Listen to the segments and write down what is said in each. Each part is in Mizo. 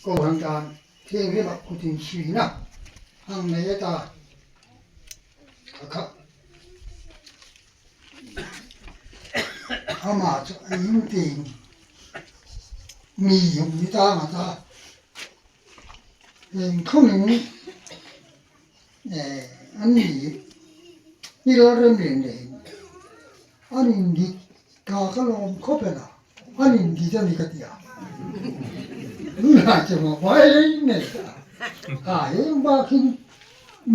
Kohhran tan thianghlim ah kut insuihna ang nei ata a khap. Amah chu a intin mi awm ni ta ang ata engkhawngin an ni i lalrem leh nen an indik ta ka lawm khawp e la an indik a ni ka ti a tunah chuan vai reng nei ta a heng bak hi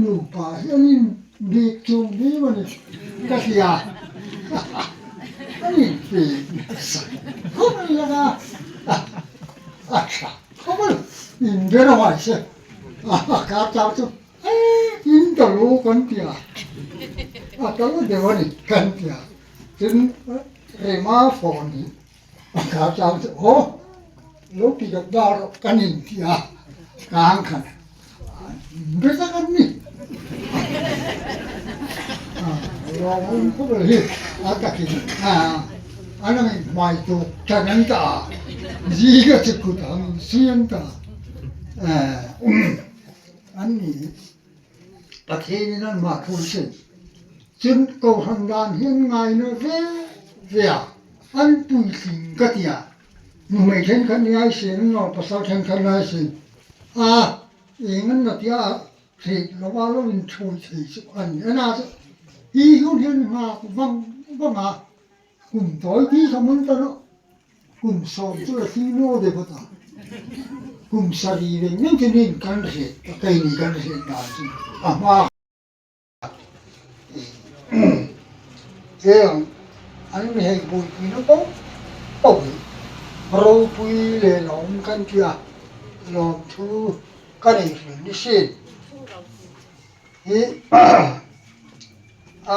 nupa hi an indik chung bik a ni ka ti a an inpek nasa khawp mai a a tha khawp a ni inber a vai se. A kar tlang chu in ta lu kan ti a, a kal deuh a ni kan ti a, tin Rema phone hi a kar tlang chu aw lo ti deuh dar rawh kan in ti a, ka ang khan be tak an ni. Lawmawm khawp lo hi a takin a lang in hmai tuk than an ta a, zing a chi kut ang sui an ta a. An ni Pathianin an mah thu sin. Cun kohhran dan hi an ngai na ve ve a, an puitling ka ti a. Nuhmei thenkhat nih ai sin, pasal thenkhat nih ai sin. A eng an la tia hrih lo a lo in thawi thei chu a ni. Ena chu hi hun hian nghak vang vang a, kum tawi ti kha mun ta rawh. Kum 10 chu a thi maw deuh a ta. Kum 7 veng veng chu nin kan hriat ta, keini kan hriat dan chu a hma heng an mi hei buaipui na pauh pauh hi ropui leh lawm kan tia lawmthu ka nei hrim ni sin hi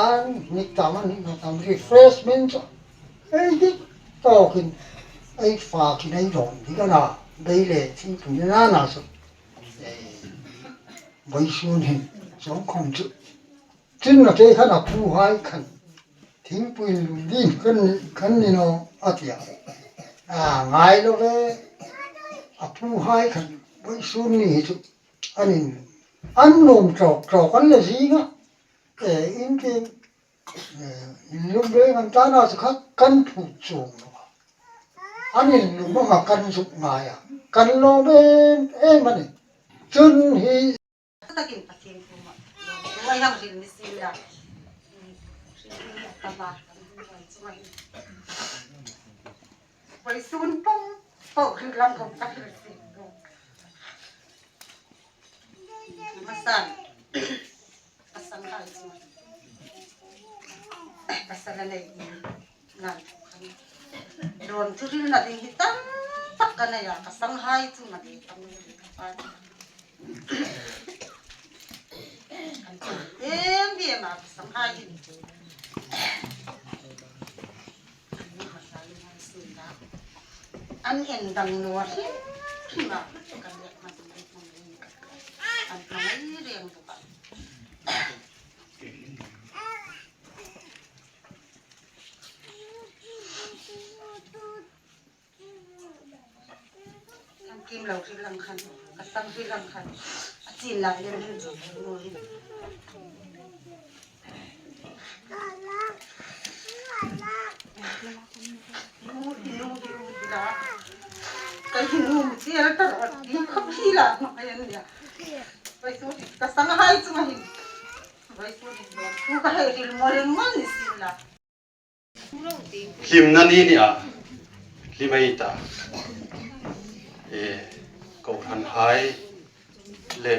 an hnik tam an hnik tam refreshment chu Ei dik tawkin ei fakin ei dawn dik a na, bei leh thingpui na na chu vawisun hi zawngkhawm chu chin a te khan a phu hai khan thingpui lung ding kan ni lo a ti a, a ngai lo ve a phu hai khan vawisun ni hi chu an in an nuam tawk tawk an la zing a, in tin Inlum reng an tan a chu kha kan phut chung lo a, an inlum anga kan zuk ngai a, kan lawm em em a ni. Chun hi. Takin Pathian khumah lawm thu a hang hrilh ni si la, hrilh ni a tam a, kan hun ruai chu a in vawisun pawm pawh hrilh lam khawp ka hrilh si bawk. Hmasan. Pasal hai chuan pasal a neih in ngan thu khan rawn thu ril na ding hi tam tak ka nei a, ka sanghai chu na ve tam lo ve ka pa chu an chawi em em a ka sanghai hi an en dang nuar hrim hrim a kan leh hman mai an hmangaih reng bawk a. Kim lo ri lang khan a sam ri lang khan a chin lai lem hin chu nu hin. Hlimna ni ni ah hlimei ta i kohhran hai le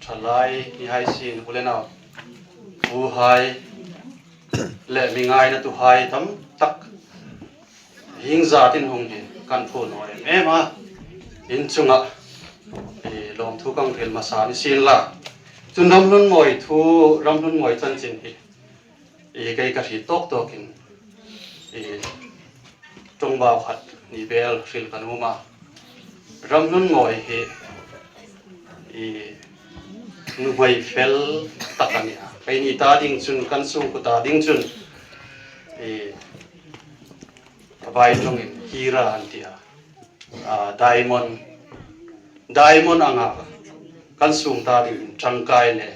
thalai ni hai sin u le nau pu hai le mi ngai na tu hai tam tak hing za tin hung hi kan phu no em em a in chungah i lawmthu kang rel hmasa ni sin la chun ramhlun mawi thu ramhlun mawi chanchin hi i kei ka hri tawk tawkin i tawngba khat ni bel hril kan um a ramhlun mawi hi i nuhmei fel tak a ni a kei ni ta ding chun kan chhungkaw ta ding chun i vai tawngin hira an ti a. Diamond Diamond anga kan sung ta ding in tangkai le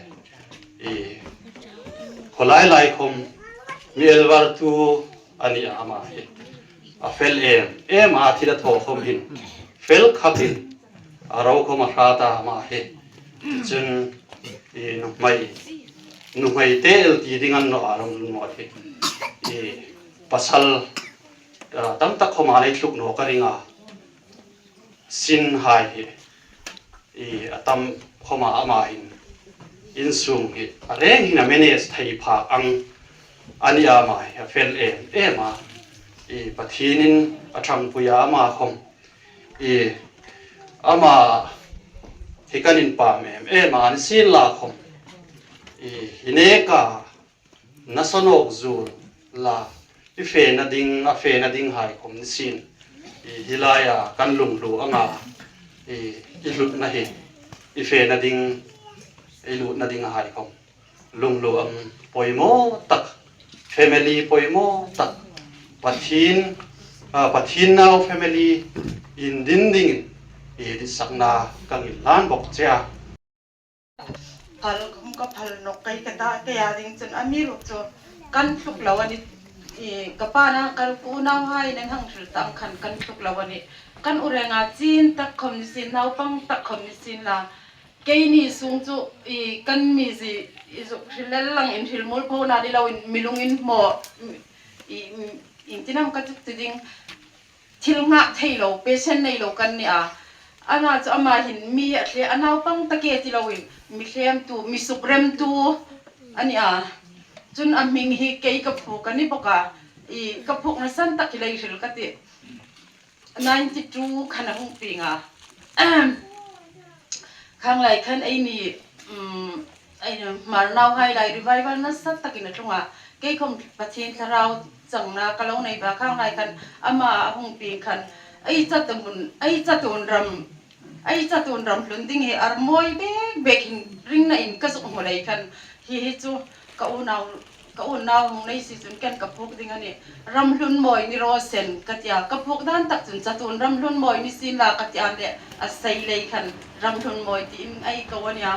i kholai lai khom mi elvar tu ani ama hi a fel em em a thil a thaw khom hin fel khatin a ro khom a hra ta ma hi cun i nuhmei nuhmei te el ti ding an no aram mo hi i pasal tam tak khom a nei thluk no ka ringa sin hai hi i atam khoma ama hin in sung hi a reng hin a manage thei phak ang ani ama hi a fel em em a i Pathinin a thangpuia ama khom i ama hi kan in pam em em a an sin la khom i hineka nasanok zul la i fe na ding a fe na ding hai khom ni sin i hilaya kan lunglu anga i i hlut na hi i fe na ding i lut na ding hai khom lunglu ang poimo tak family poimo tak Pathin Pathin nau family in din ding i di sakna kang in lan bok che. Phal kum ka phal nok kai ka ta te ya ding chun ami ruk chu kan thluk lo ani i ka pa na kan ku nau hai nan hang thil tang khan kan thluk lo ani kan urenga chin tak khom ni sin nau pang tak khom ni sin la keini sung chu i kan mi zi i zuk hrilel lang in hril mul pho na di lo in milung in mo i in tinam ka chuk ti ding thil ngah thei lo patient nei lo kan ni a ana chu ama hin mi a thle a naupang take ti lo in mi thlem tu mi suk rem tu ani a chun a hming hi kei ka phuk ani bawk a i ka phuk na san tak hi lei hril ka ti 92 khan a hung pinga khang lai khan ei ni ai mar nau hai lai revival na sat takin a tlunga kei khom Pathian thlarau chang na ka lo nei ba khang lai khan ama a hung ping khan ei chatun ei chatun ram ei chatun ram hlun ding hi ar moi bek bek hin ring na in ka zuk hmu lei khan hi hi chu ka unau ka unau hung nei si chun ken ka phuk ding ani ram hlun moi ni ro sen ka tia ka phuk dan tak chun chatun ram hlun moi ni sin la ka tia le a sei lei khan ram hlun moi ti in ai ko ania.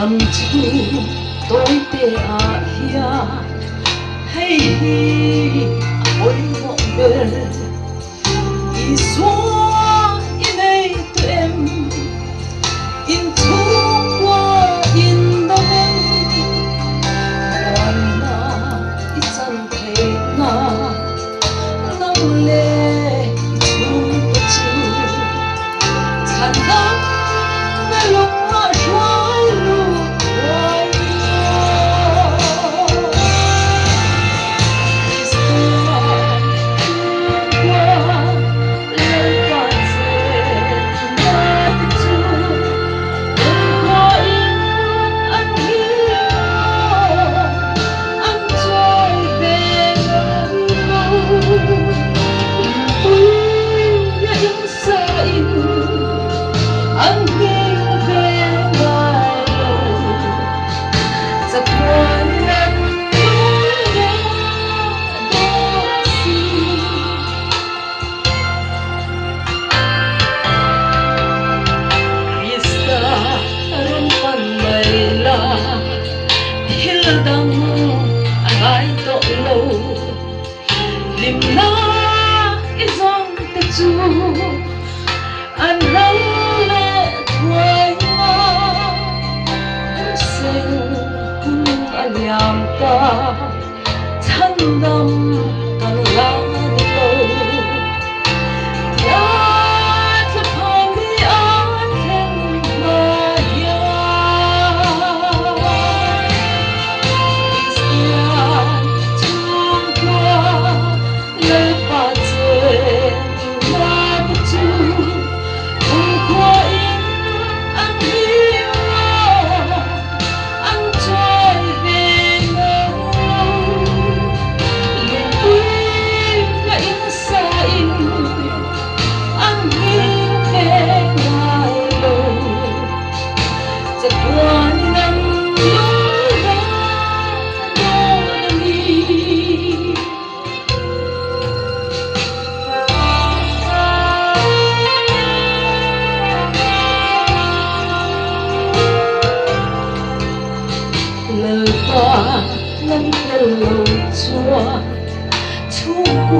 Dam chu tawite ah hian hei hi a pawimawh ber. Isua i nei tu em? In chhungkua in dam em? Muanna i chan theihna nang leh i chhungte chu chhan dam na lungah hruai lut huai rawh. Kristian Krista rawn pan mai la, thil dang a ngai tawh lo. Hlimna i zawng te chu an ral leh thuai nga. Seng hun a liam ta. Chhandam kan la ni lo. Tia thlaphang ni a thlen hma hian Kristian chhungkua Lalpa chenna te chu kumkhua in an him a, an chawi ve ngei.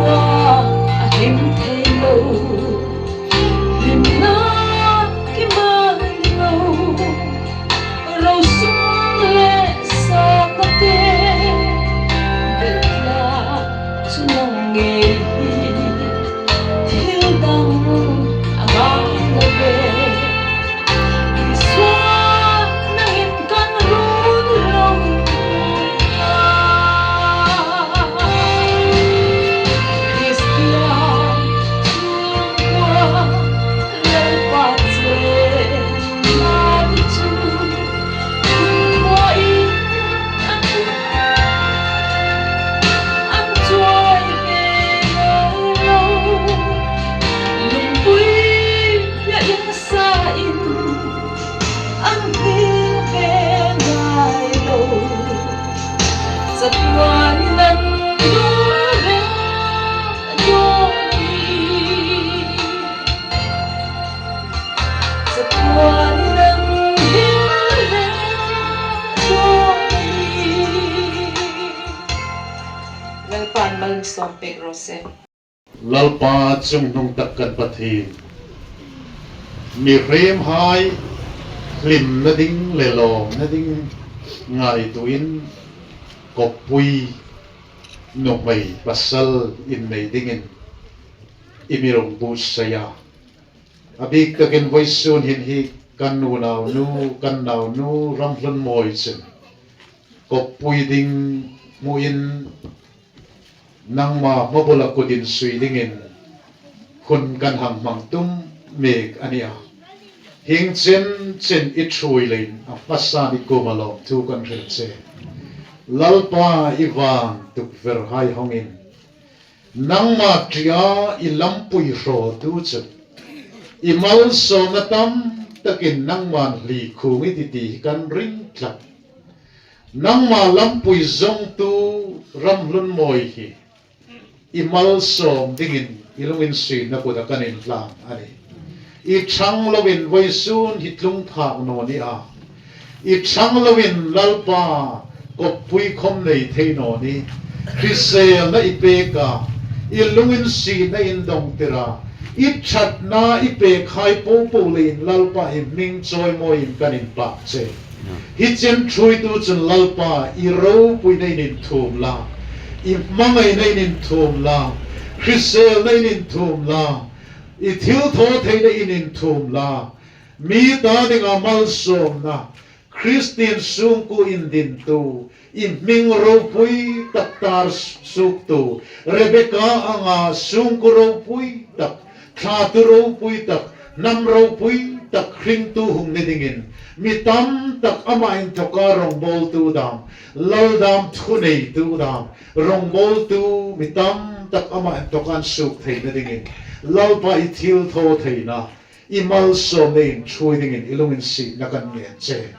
Chhungkua a hlim thei lo, hlimna kima ni lo, rosum leh sangna te belhla chu nang ngei hi thil dang a ngai lo ve. Isua nangin kan run lo a. Kristian chhungkua Lalpa chenna te chu kumkhuain an an chuai ve ngai lo. Lungpui hliahin sain an hming ve ngai lo. Chatuanin an dul reng dawn a ni. Chatuanin an hming reng dawn a ni. Lalpa'n malsawm pek rawh se. Lalpa chungnung tak kan Pathin, mi hrem hai hlimna ding le lawmna ding ngaihtuhin kawppui nuhmei pasal innei dingin i mi rawn buatsaih a. A bik takin vawisun hin hi kan unau nu, kan nau nu Ramhlun Mawi cun kawppui ding hmuhin Nangmah hmabula kut in sui dingin hun kan hang hmang tum mek a nia. Hing chen chen i thrui lein a hmasa ni kum a lawm thu kan hrilh che. Lalpa i van tukverh hai hawngin nangmah ṭia i lampui hraw tu chu i malsawmna tam takin nangman hli khung i ti ti hi kan ring tlat. Nangmah lampui zawngtu Ramhlun Mawi hi i malsawm dingin i lungin suina kut a kan inhlan a ni. I chhang loin vawisun hi tlung phak nawn i a. I chhang loin Lalpa kawppui khawm nei thei nawn i hriselna i pek a, i lungin sihna in dawng tir a, i thatna i pek hai po po leiin Lalpa i hming chawimawiin kan inpak che. Hi chen hruaitu chun Lalpa i ropuina in inthum la, i hmangaihna in inthum la, hriselna in inthum la, i thil thaw theihna in inthum la, mi ta dingah malsawmna, Kristian sungku in dintu, i hming ropui tak tar suktu, Rebecca anga sungku ropui tak, Thlatu ropui tak, hnam ropui tak hringtu hung ni dingin mi tam tak amah inthawka rawngbawltu dam, Laldam thuneitu dam, rawngbawltu mi tam tak amah inthawka an suk theihna dingin Lalpa i thil thaw theihna, i malsawmna inthui dingin i lungin sihna kan ngen che.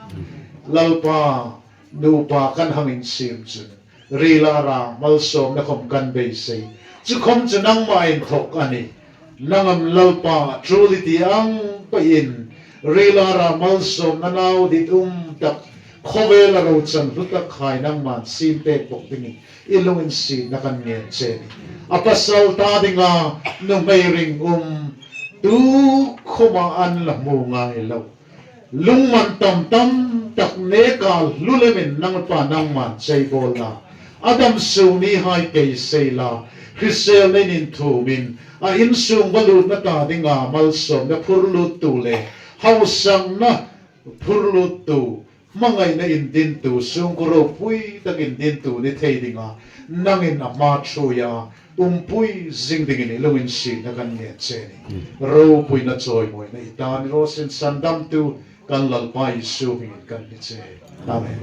Lalpa, nupa kan hang insim chun Rila rang malsawmna khawm kan beisei. Chu khawm chu nangmah in thawk a ni. Nangam Lalpa tul i ti ang pahin Rila rang malsawmna nau dit um tak khawvel a rochan hlu tak khai nangman sim pek bawk dingin i lungin sihna kan ngen che ni. A pasal ta dinga nuhmei ring um tu khawmah an la hmu ngai lo. Lungman tam tam tak neka hlu lemin nangpa nangman cheibawl la, a dam sung ni hai kei sei la, hrisel nei nin thumin a insung va lutna ta dinga malsawmna phur lut tu leh hausangna phur lut tu, hmangaihna indintu, sungku ropui tak indintu ni thei dinga nangin a hma thuia Umpui zing dingin i lo insihna kan ngen che ni. Ropuina chawimawina i tan i rawsin sandamtu kan Lalpa Isu hmingin kan hni che. Amen.